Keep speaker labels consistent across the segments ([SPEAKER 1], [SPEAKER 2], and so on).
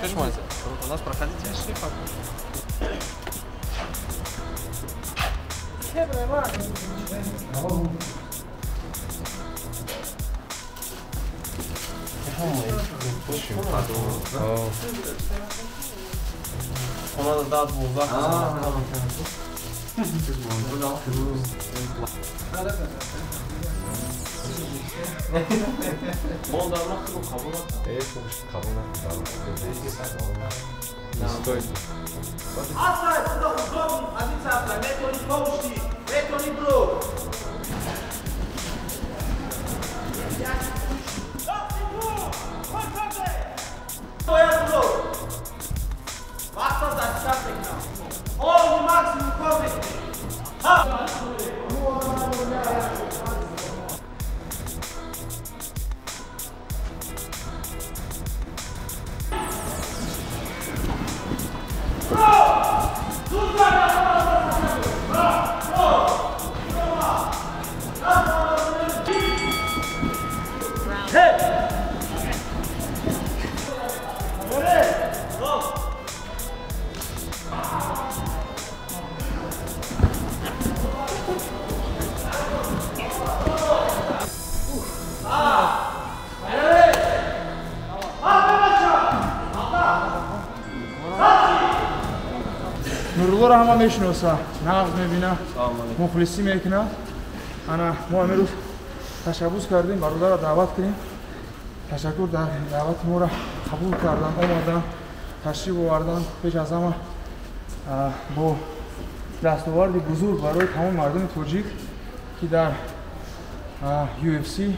[SPEAKER 1] У нас проходите.
[SPEAKER 2] Нуруллоро ҳама мешиноса, нағз мебина, мухлисӣ мекунад. Ана мо имрӯз ташаббус кардем, бародарро даъват кунем. Ташаккур, дар даъвати моро қабул кардан, омадан, ташриф овардан. Пеш аз ҳама бо дастоварди бузург барои тамоми мардуми тоҷик, ки дар UFC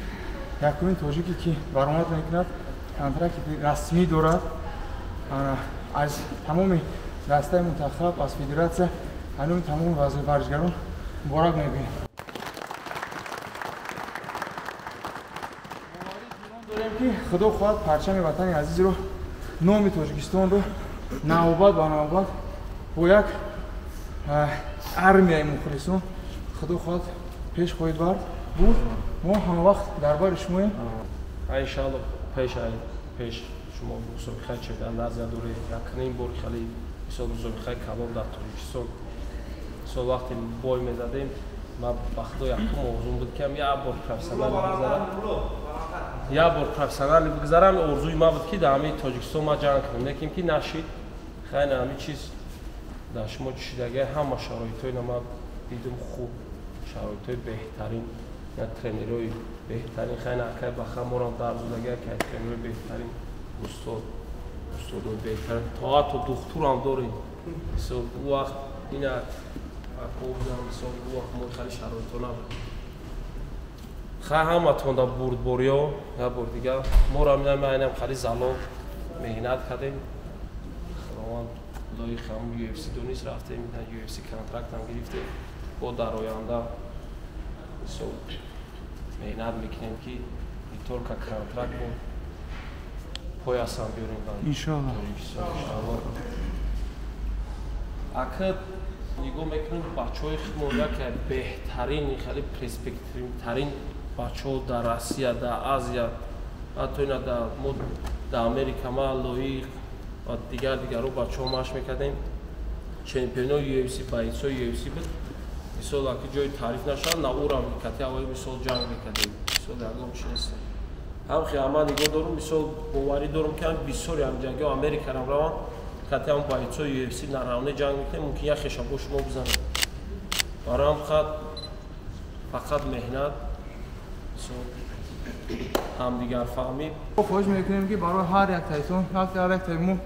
[SPEAKER 2] якумин тоҷике ки баромад мекунад, контракти расмӣ дорад. Аз тамоми дастаи мунтахаб, аз федератсия, ҳанӯми тамоми варзишгарон муборак мегӯем. Дорем ки худо хоҳад парчами ватани азизро, номи Тоҷикистонро навбат ба навбат бо як армияи мухлисон худо хоҳад пеш хоҳед бурд. Мо ҳамавақт дар бари шумоем.
[SPEAKER 3] Иншаалло пеш шумо мусобиқаи чемпионат Азия доред. Якним бор хеле мисол мусобиқаи калон дар Тоҷикистон. Мисол вақте бой мезадем, ман ба худо якум орзум буд ки як бор профессионал бигзарам. Як бор профессионал бигзарам, орзуи ман буд ки дар ҳамаи Тоҷикистон ман ҷанг кунам. Лекин ки нашид. Хайна ҳамин чиз дар шумо чишидагӣ ҳама шароитҳои ман дидум хуб, шароитҳои беҳтарин, тренерҳои беҳтарин. Хайна акай баха морам дар зудагӣ акай тренерҳои беҳтарин, устодои беҳтарин, то ҳатто духтурам дорем. Мисол ӯ вақт ина акобудам, мисол ӯ вақт мо хеле шароитҳо набуд. Хай ҳаматон дар бурдбориҳо як бор дигар моро инам хеле залог меҳнат кардем. Худованд лоиқи ҳам UFC донист, рафтем UFC контрактам гирифтем. Бо дар оянда мисол меҳнат мекунем ки не только контракт бо поясам биёрем.
[SPEAKER 2] Иншоалло.
[SPEAKER 3] Ака нигоҳ мекунем бачаҳои худмон яке беҳтарин, хеле перспективтарин бачаҳо дар Россия, дар Азия, ҳатто ина дар мо дар Америка ма лоиқ ва дигар дигарро бачаҳо машқ мекардем. Чемпионои UFC, бойцои UFC буд. Мисол аки ҷои таъриф нашавад, на ӯрам кати аввали мисол ҷанг мекардем. Мисол ягон чи нест. Ҳам хиама нигоҳ дорум, мисол боварӣ дорум ки ҳам бисёри ҳам ҷангиҳо Америкарам раванд, кати ҳам бойцои UFC наравне ҷанг мекунем, мумкин як хеша бо шумо бизанад. Барои ҳам фақат меҳнат, мисол ҳамдигарфаҳмӣ.
[SPEAKER 2] Мо хоҳиш мекунем ки барои ҳар як тайтон, ҳар як тай мо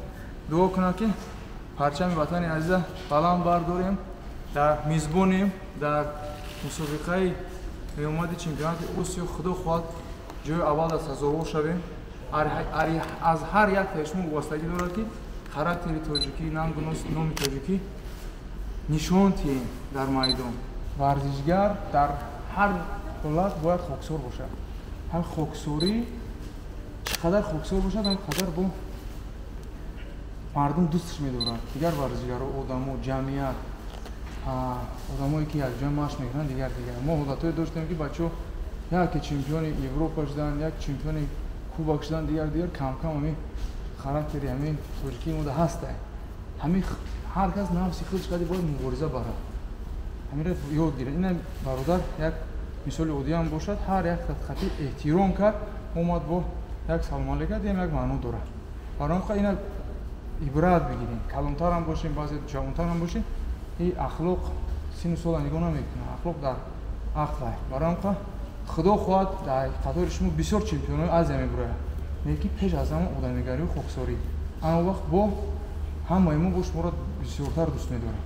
[SPEAKER 2] дуо кунад ки парчами ватани азиза баланд бардорем, дар мизбонем, дар мусобиқаи меомади чемпионати Осиё худо хоҳад ҷои аввал дар сазовор шавем. Аз ҳар як таи шумо вобастагӣ дорад ки характери тоҷикӣ, нангу номи тоҷикӣ нишон диҳем дар майдон. Варзишгар дар ҳар ҳолат бояд хоксор бошад. Ҳам хоксорӣ чӣ қадар хоксор бошад, ҳам қадар бо мардум дӯстш медорад. Дигар варзишгаро, одамо, ҷамъият, одамое ки якҷоя машқ мекунанд, дигар дигар. Мо ҳолатҳое доштем ки бачаҳо яке чемпиони Европа шуданд, як чемпиони кубок шуданд, дигар дигар кам-кам ҳамин Характери ҳамин тоҷикии мода ҳаста. Ҳамин ҳар кас нафси худш кади бояд мубориза барад. Ҳаминро ёд гирад. Ина бародар як мисоли оддиам бошад, ҳар як хати эҳтиром кард, омад бо як салом алейка дем, як маъно дорад. Барои он ина ибрат бигирем. Калонтарам бошем, баъзе ҷавонтарам бошем, ин ахлоқ сину сола нигоҳ намекунад. Ахлоқ дар ақл. Барои он Худо хоҳад дар қатори шумо бисёр чемпионои Азия мебурояд. Лекин пеш аз ҳама одамигарию хоксорӣ. Ана вақт бо ҳамаи мо бо шуморо бисёртар дӯст медорем.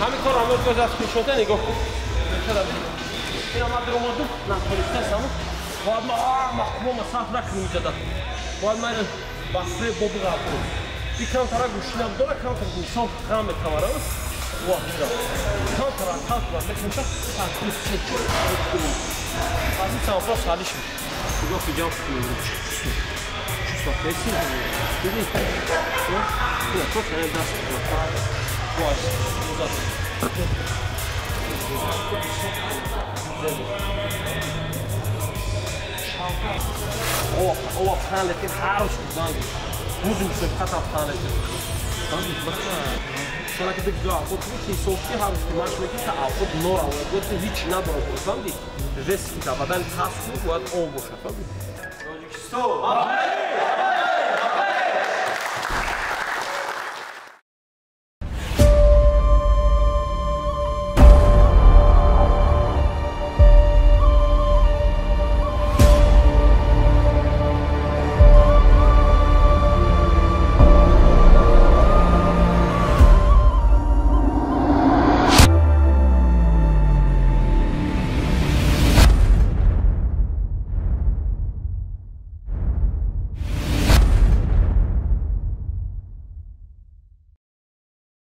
[SPEAKER 3] Ҳамин кор амр көз аз пешода нигоҳ кун. Ина ман даромадам, натонистасам. Бояд ман маҳкумома саф накунам иҷода. Бояд ман басре бо биғалтам. И камтара гӯшинам дора, камтар инсон ғам метавара. Ва камтара камтара мекунша, плюс се чор. Аз ин самопрос ҳалиш мешавад. Нигоҳ ки ҷамъ чувство феси. Диди? Не, просто я даст. Ваш, назад. Ова пан летит, ҳар рӯз занг. Рӯзи мусобиқа пан летит. Сола ки дигар авқот ки ҳисоб ки ҳар рӯз ки машқ мекунӣ та авқот нора бояд ҳеҷ надорад, фаҳмидӣ? Вес ки дар бадан паст бояд об бошад, фаҳмидӣ?
[SPEAKER 1] Тоҷикистон!